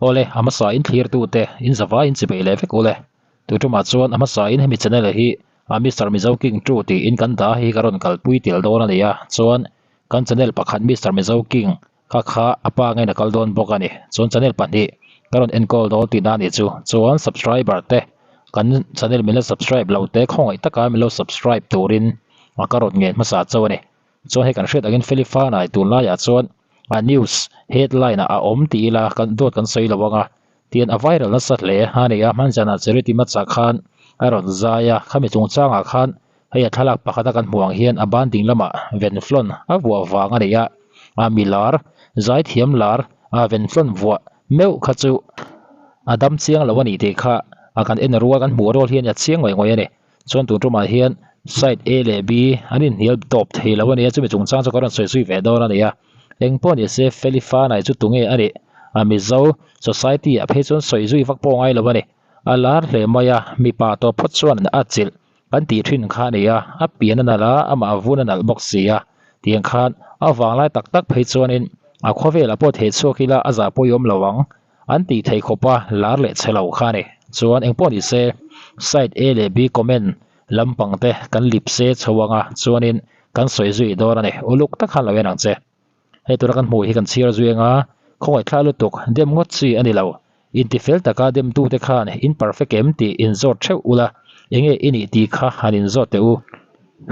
Awle, a hmasa in thlir tu te in zavai in chipei leh vek ule. Tu tumah chuan a hmasa in hemi channel hi a Mister Mizo King tu tiin kan dah hi ka rawn kalpui tel dawn a ni a, chuan kan channel pakhat Mister Mizo King kha kha a pa ngeiin a kal dawn bawk a ni. Chuan channel pahnih ka rawn enkawl dawn tihna a nih chu. Chuan subscriber te kan channel min la subscribe lo te khawngaih taka min lo subscribe turin a ka rawn ngen hmasa chauh a ni. Chuan hei kan hriat angin Felifanai tunlaiah chuan a news headline ah a awm tih ila kan dawt kan sawi lo ang a tian a viral nasa hle a ni a hmanzanah charity match ah khan a rawn zai a khami chungchangah khan hei a thlalak pakhata kan hmuh ang hian a ban ding lamah venflon a vuah vang a ni a a mi lar zaithiam lar a venflon vuah meuh kha chu a dam chiang lo a ni tih kha a kan en rual kan hmuh rual hian a chiang ngawih ngawih a ni. Chuan tun tumah hian side A leh B an inhnial tawp thei lo a ni a, chumi chungchang chu ka rawn sawi zui ve dawn a ni a. Eng pawh ni se Felifanai chu tunge a nih? A Mizo society ah phei chuan sawi zui vak pawh ngai lo a ni. A lar hle mai a, mipa tawp phawt chuan a chilh kan tih thin kha a ni a, a pian a nalh a, amah vun a nalh bawk si a. Tiang khan a vanglai tak tak phei chuanin a khawvelah pawh theh chhuak ila a zah pawh i awm lo ang. An tih theih khawp a lar leh che lo kha a ni. Chuan engpawh ni se side A leh B comment lampang te kan lip se chho ang a, chuanin kan sawi zui dawn a ni. Uluk tak khan lo en ang che. Hei tura kan hmuh hi kan chhiar zui anga khawngaih thla lutuk dem ngawt chi a ni lo. Intifel taka demtute khan in perfect em tih inzawt theuh ula, enge i nih tih kha han inzawt teh u.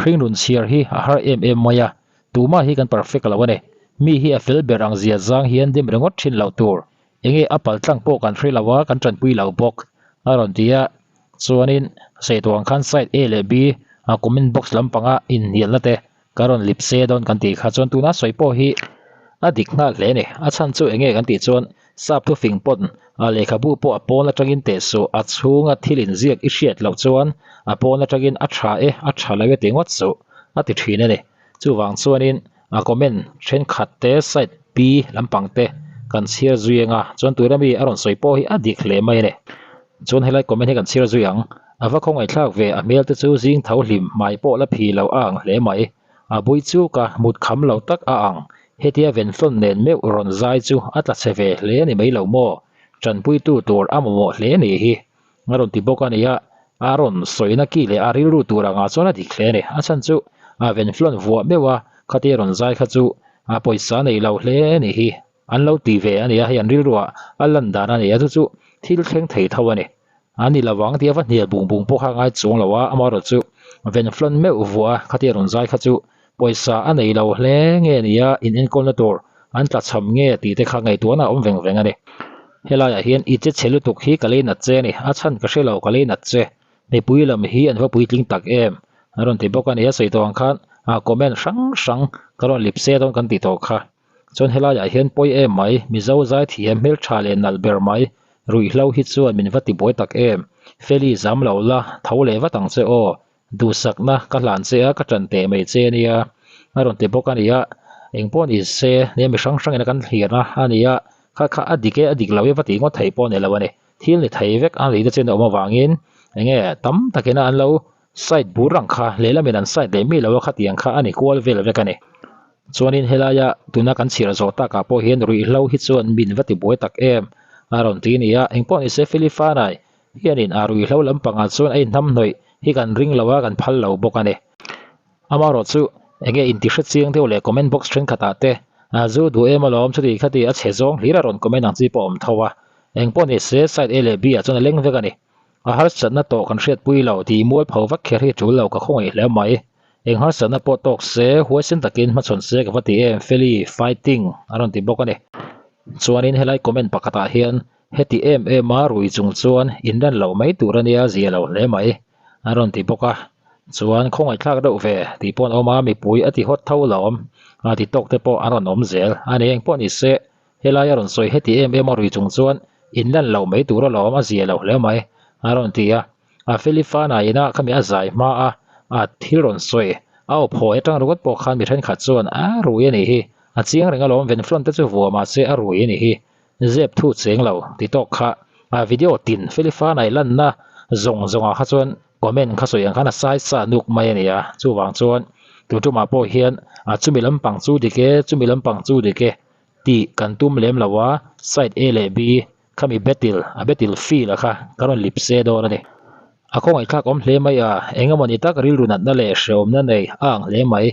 Hringrun chhiar hi a har em em mai a, Tumah hi kan perfect lo a ni. Mi hi a fel ber ang zia zang hian dim ringawt thin loh tur. Enge a pal tlang pawh kan hre lo a, kan tanpui lo bawk a rawn ti a. Chuanin sawi ang khan side A leh B a comment box lampanga inhnialna te ka rawn lip se dawn kan tih kha chuan tuna sawi pawh hi a dik nghal hle a ni. A chhan chu enge kan tih chuan sap thufing pawn a lehkhabu pawh a pawn atangin teh suh a chhunga thil inziak i hriat loh chuan a pawn atangin a tha e a tha lo e ti ngawt suh a ti thin a ni. Chuvang chuanin a comment thenkhat te side P lampang te kan chhiar zui anga chuan tura mi a rawn sawi pawh hi a dik hle mai a ni. Chuan helai comment hi kan chhiar zui ang. A va khawngaihthlak ve a hmel te chu zing tho hlim hmai pawh la phi lo a ang hle mai. A bui chuk a mut kham lo tak a ang. Hetia venflon nen meuh rawn zai chu a tla chhe ve hle a ni mai lo maw? Tanpuitu tur a mamawh hle ni hi. A rawn ti bawk a ni a, a rawn sawina ki leh a rilru tur angah chuan a dik hle a ni. A chhan chu a venflon vuah meuh a, khatia rawn zai kha chu a pawisa nei lo hle a nih hi. An lo ti ve a ni a, hei an rilruah a lan dan a ni a, chu chu thil thleng thei tho a ni. A ni lo ang tia va hnial bung bung pawh kha a ngai chuang lo a, amaherawhchu chu venflon meuh vuah a, khatia rawn zai kha chu pawisa a nei lo hle nge a ni a, in enkawlna tur an tlachham nge tih te kha ngaihtuahna a awm veng veng a ni. Helaiah hian i che chhe lutuk hi ka lei nat che a ni, a chhan ka hre lo ka lei nat che, mipui lam hi an va puitling tak em a rawn ti bawk a ni. A sawi tawh ang khan a comment hrang hrang ka rawn lip se dawn kan tih tawh kha. Chuan helaiah hian pawi em mai, Mizo zaithiam hmeltha leh nalh ber mai, ruihhlo hi chuan min va tibuai tak em, Feli zam lo la, tho leh vat ang che aw, Duhsakna ka hlan che a, ka ṭan teh mai che a nia, a rawn ti bawk a ni a, engpawh ni se, nia mi hrang hrangin a kan thlirna a ni a, kha kha a dik e, a dik lo e va tih ngawt thei pawh a ni lo a ni, thil ni thei vek a nih te chin a awm avangin enge tam takin a an lo side bur ang kha, lehlamin an side leh mi lo a khatiang kha a ni kual vel vek a ni. Chuanin helaia tuna kan chhiar zawh takah pawh hian ruihhlo hi chuan min va ti buai tak em a rawn ti a ni a, engpawh ni se Filifanai Hianin a ruihhlo lampangah chuan a inhnamhnawih hi kan ring lo a, kan phal lo bawk a ni. Amaherawh chu enge inti hre chiang deuh leh comment box thenkhatah te a zu duh em alawm chuti khati a chhe zawng hlir a rawn comment ang chi pawh a awm tho a. Engpawh ni se side A leh B ah chuan a leng vek a ni. A harsatna tawh kan hriatpui lo tih mualpho vak kher hi tul lo ka khawngaih hle mai. Eng harsatna pawh tawk se huaisen takin hmachhawn se ka va ti em Feli fighting a rawn ti bawk a ni. Chuanin helai comment pakhatah hian Heti em em a rui chung chuan inren loh mai tur a nia zia lo hle mai a rawn ti bawk a, chuan khawngaihthlak deuh ve tih pawh an awm a, mipui a ti hawt tho lawm a ti tawk te pawh an rawn awm zel a ni. Engpawh ni se helai a rawn sawi heti em em a rui chung chuan inren loh mai tur alawm a zia lo hle mai a rawn ti a, a Felifa-na ina khami a zai hma a a thil rawn sawi a awp hawi atang ringawt pawh khan mi thenkhat chuan a rui a nih hi a chiang reng alawm venflon te chu vuah mahse a rui a nih hi Zep thu cheng lo ti tawk kha a video tin Felifanai lanna zawng zawngah kha chuan comment kha sawi ang khan a sai sa nuk mai a ni a, chuvang chuan tun tumah pawh hian a chumi lampang chu dik e chumi lampang chu dik e tih kan tum lem lo a, side A leh B Khami battle, a battle field a kha ka rawn lip se dawn a ni. A khawngaihthlak awm hle mai a, eng emaw ni tak rilru natna leh hrehawmna nei a ang hle mai.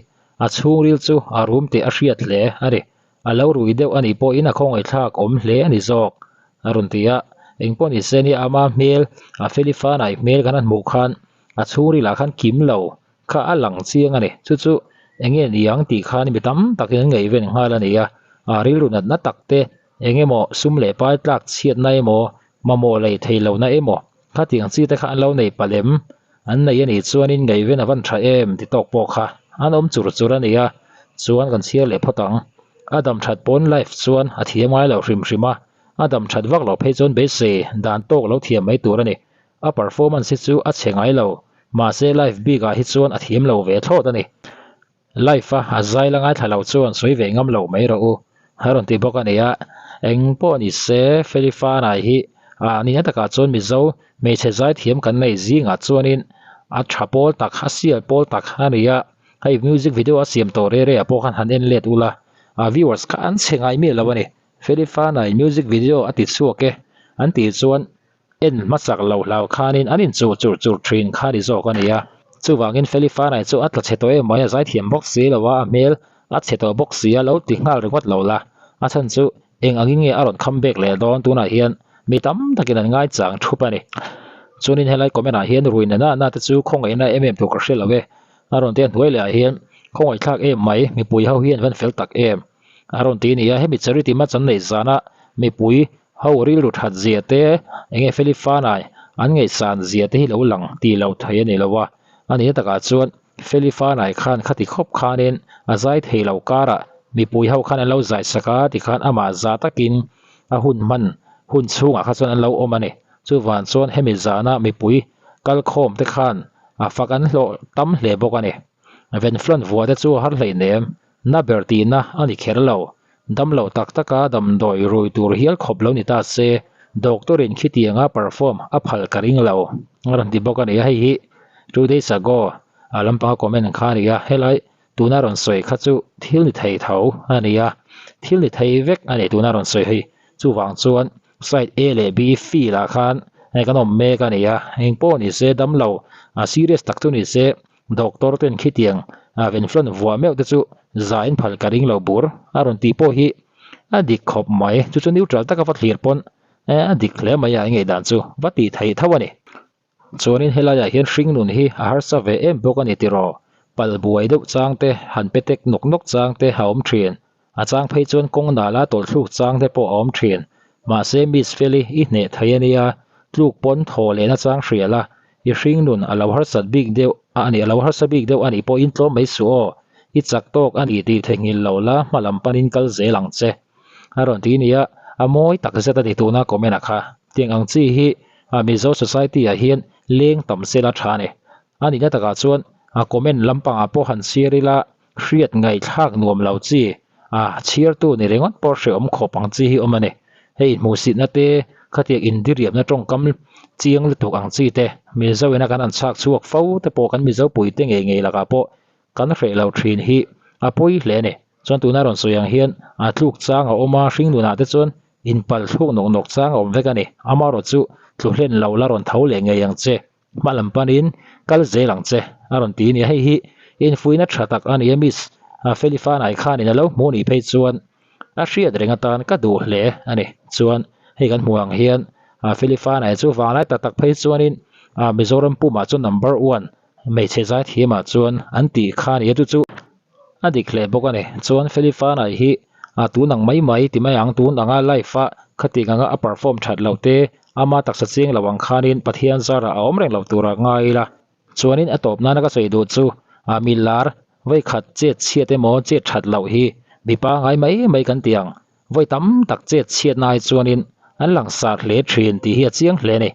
A chhungril chu a rum tih a hriat hle a ni. A lo rui deuh a nih pawhin a khawngaihthlak awm hle a ni zawk, a rawn ti a. Engpawh ni se nia ama hmel, a feli fanai hmel kan han hmuh khan a chhungrilah khan kim lo kha a lang chiang a ni. Chu chu eng nge ni ang tih khan mi tam takin an ngaihven nghal a ni a. A rilru natna tak te eng emaw sum leh pai tlak chhiatna emaw, mamawh lei thei lohna emaw khatiang chi te kha an lo nei palh em? An nei a nih chuanin ngaihven a van tha em ti tawk pawh kha an awm chur chur a ni a, chuan kan chhiar leh phawt ang. A dam that pawn life chuan a thiam ngai lo hrim hrim a, a dam that vak loh phei chuan beisei dan tawk lo thiam mai tur a ni. A performance hi chu a chhe ngai lo, mahse live bik ah hi chuan a thiam lo ve thlawt a ni. Live a a zai la ngaithla lo chuan sawi ve ngam lo mai rawh u a rawn ti bawk a ni a, eng pawh ni se Feli Fanai hi a nihna takah chuan Mizo hmeichhe zaithiam kan nei zingah chuanin a tha pawl tak a sial pawl tak a ni a, hei music video a siam tawh re re ah pawh khan han en let ula a viewers kha an chhe ngai miah lo a ni, Feli Fanai music video a ti chhuak e an tih chuan En hmasak lo hlau khanin an inchuh churh churh thin kha ni zawk a ni a. Chuvangin Feli Fanai chu a tla chhe tawh em mai, a zaithiam bawk si lo a, a hmel a chhe tawh bawk si a, lo ti nghal ringawt lo la. A chhan chu eng angin nge a rawn kham bek leh dawn tunah hian mi tam takin an ngaichang thup a ni. Chuanin helai comment ah hian rui nana na te chu khawngaihna em em tur ka hre lo e. A rawn ti a hnuai leh ah hian khawngaihthlak em mai, mipui ho hian van fel tak em. A rawn ti a ni a, hemi charity match an neih zana mipui ho rilru that zia te eng nge Feli Fanai an ngaihsan zia te hi lo lang tih lo thei a ni lo a, a nihna takah chuan Feli Fanai khan khati khawp khanin a zai thei lo karah mipui ho khan an lo zai sak a tikhan amah za takin a hun hman hun chhungah kha chuan an lo awm a ni. Chuvan chuan hemi zana mipui kalkhawm te khan a fak an hlawh tam hle bawk a ni. Venflon vuah te chu a har hleinem Na ber tihna a ni kher lo. Damlo tak taka damdawi rui tur hial khawp lo ni ta se, doctor in khitianga perform a phal ka ring lo. A rawn ti bawk a ni a, hei hi 2 days ago a lampanga comment kha a ni a, helai tuna rawn sawi kha chu thil ni thei tho a ni a, thil ni thei vek a ni tuna rawn sawi hi. Chuvang chuan side A leh B field ah khan hei kan awm mek a ni a, engpawh ni se damlo a serious tak chu ni se Doctor ten khitiang a venflon vuah meuh te chu zain phal ka ring lo bur a rawn tih pawh hi a dik khawp mai. Chu chu neutral taka va thlir pawn a dik hle mai a, engei dan chu va tih theih tho a ni. Chuanin helaiah hian hringnun hi a harsa ve em bawk a ni tiraw? Pal buai deuh chang te, han pe tek nawk nawk chang te a awm thin. A chang phei chuan kawng nala tawlhthluk chang te pawh a awm thin. Mahse Miss Feli i hneh thei a nia, tluk pawn thaw lehna chang hria la, i hring nun a lo harsat bik deuh a ni, a lo harsa bik deuh a nih pawhin tlawm mai suh aw, i chak tawk a ni tih theihnghilh lo la, hma lam panin kal zel ang che. A rawn ti nia, a mawi tak zet a ni tuna comment-a kha. Tiang ang chi hi Mizo society-ah hian leng tam sela tha a ni. A nihna takah chuan a comment lampangah pawh han chhiar ila hriat ngaihthlak nuam lo chi a chhiartu ni ringawt pawh hrehawm khawp ang chi hi awm a ni. Hei hmuhsitna te, khatiang indiriamna tawngkam chiang lutuk ang chi te, Mizo ina kan han chhak chhuak fo te pawh kan Mizo puite ngei ngei lakah pawh kan hreh lo thin hi a pawi hle a ni. Chuan tuna rawn sawi ang hian a tluk chang a awm a, hringnunah te chuan inpalh thluk nawk nawk chang a awm vek a ni. Amaherawhchu chu tlu hlen lo la rawn tho leh ngei ang che. Hma lam panin kal zel ang che a rawn ti nia hei hi infuina tha tak a ni a miss Feli Fanai khanin a lo hmuh nih phei chuan a hriat reng atan ka duh hle a ni chuan hei kan hmuh ang hian Feli Fanai chu vanglai tak tak phei chuanin Mizoram pumah chuan number one hmeichhe zaithiamah chuan an tih kha a ni a chu chu a dik hle bawk a ni chuan Feli Fanai hi a tun ang mai mai ti mai ang tun anga live a khatiang anga a perform that loh te Ama taksa chiang lo ang khanin Pathian zarah a awm reng lo tura ngai ila. Chuanin a tawp nana ka sawi duh chu a mi lar vawi khat chet chhiat emaw chet that loh hi mi pangai mai mai kan ti ang. Vawi tam tak chet chhiat na ai chuanin an langsar hle thin tih hi a chiang hle a ni.